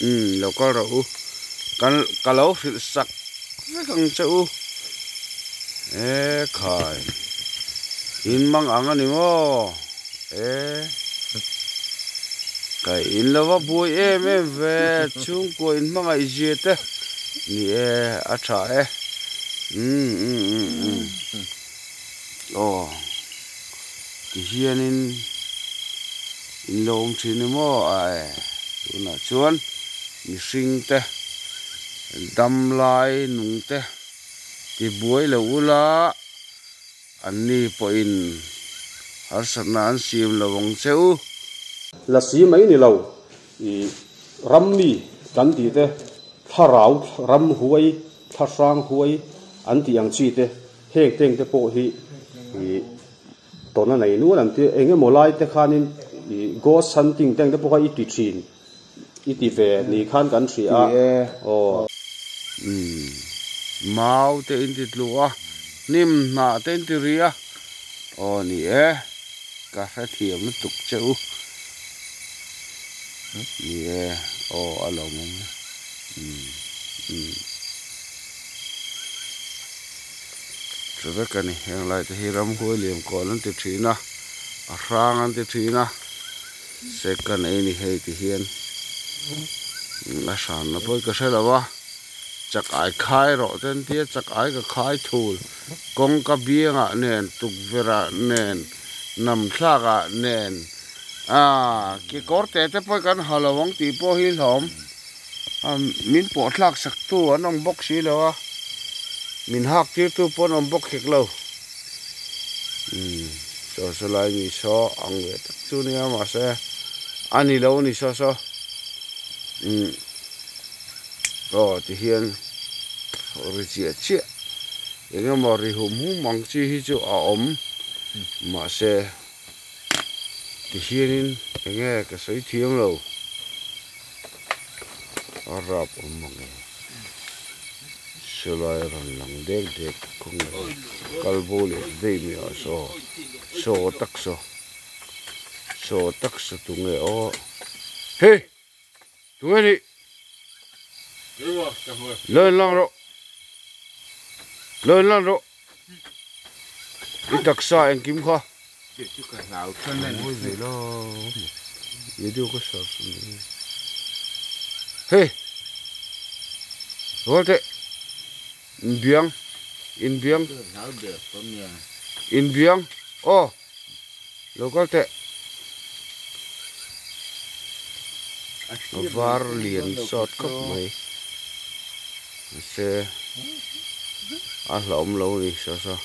Umm lo kal rawh u. Kan ka lo hrilh sak vek ang che u. E khai. In mang ang a ni maw? E. Ka in lo va buai em em ve chhungkua in hmangaih zia te. Ni e a tha e. Umm umm umm umm. Aw. Ti hianin in lo awm thin ni maw ae tunah chuan mihring te dam lai nung te ti buai lo ula an ni pawhin harsatna an siam lo ang che u. Lasi mai ni lo i ram mi kan tih te thlarau ram huai thlahrang huai an tih ang chi te heng teng te pawh hi i Tawna nei nual an ti. Eng emaw lai te khanin i ghost hunting te ang te pawh kha i ti thin, i ti ve ni khan kan hria a. Aw. Umm. Mau te in ti tlu a, hnim hnah te in ti ri a. Aw ni e, ka hrethiam lutuk che u. Ni e, aw a lawmawm e. Umm. Umm. Tha vek a ni heng lai te hi ramhuai liam kawl an ti thin a a hrang an ti thin a sek a nei a ni hei ti hian a hran na pawh hi ka hre lo a chak ai khai rawh te an tia chak ai ka khai thul kawngka biangah nen tukverh ah nen nam thlak ah nen aaa kekawr te te pawh hi kan ha lo ang tih pawh hi hlawm. Min pawh thlak sak tu an awm bawk si lo a, min hak tir tu pawh an awm bawk hek lo. Umm saw saw lai mi saw ang ve tak chu nia mahse a ni lo a ni saw saw. Umm aw ti hian ri chiah chiah eng emaw ri hum hum ang chi hi chu a awm mahse ti hianin eng nge ka sawi thiam lo. A rap awm ang e. Silai a rawn lang dek dek kawng leh kal bo leh daih mai a saw saw tak saw saw tak saw tunge aw hey tunge nih lo in lang rawh lo in lang rawh i taksa engkim kha video ka share hey rual teh inbiang inbiang inbiang aw lo kal teh a var lian sawt khawp mai mahse a hlauhawm lo a ni saw saw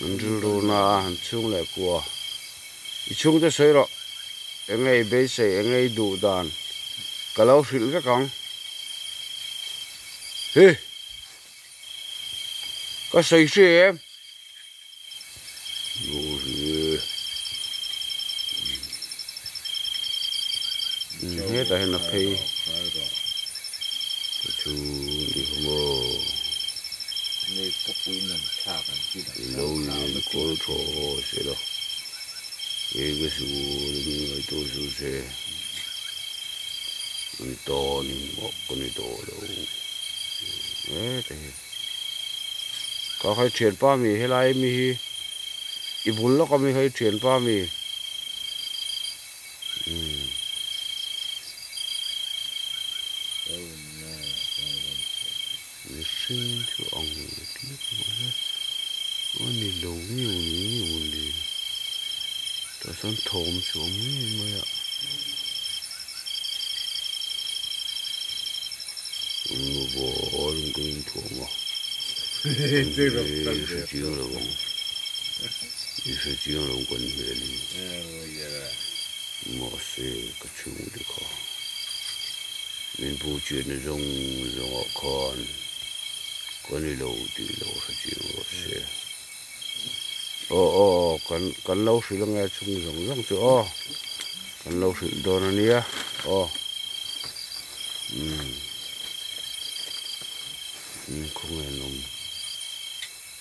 an rilru na a han chhung leh kua i chhungte sawi rawh eng nge i beisei eng nge i duh dan ka lo hrilh vek ang hi ka sawi hria em. Hetah hian a phei chu ni kha maw lo in kawl thaw se lo eng a su ngaihtuah suh se an tan engmah ka ni tawh lo hetah hian. Ka khai thianpa mi helai mi hi i bul lawk ami khai thianpa mi umm mihring chu ang lek lek mai a a ni lo nge maw ni nge maw le tah chuan thawm chu a awm ngei mai a. Mahse ka chhungte kha min pu chiatna zawng zawngah khan ka ni lo tih lo hre chiang rawh se. Aw aw kan kan lo hrilh ange chhung zawng zawng chu aw. Kan lo hrilh dawn a nia aw umm umm khawnge an awm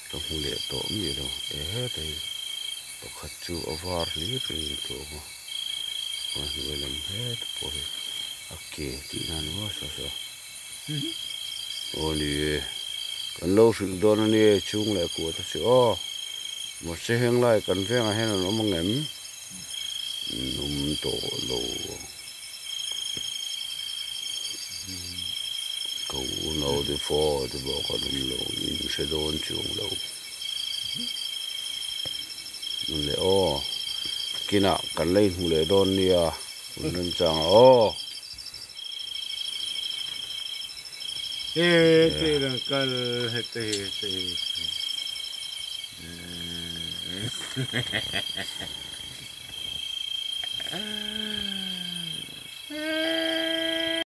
ka hmu leh tawh miah lo e heta hi pakhat chu a var hlir in a tuam a a hnuai lam het pawh hi. A ke tihna a ni maw saw saw. Aw ni e, kan lo hrilh dawn a nia chhung leh kua te chu aw. Mahse heng lai kan vengah hian an awm ang em? An awm tawh lo ang. Ka unau te fa te bak an awm lo ang in hre dawn chuang lo. Le aw, kinah kan la inhmu leh dawn nia. Hun remchang a aw. He te lang kal he te he te he.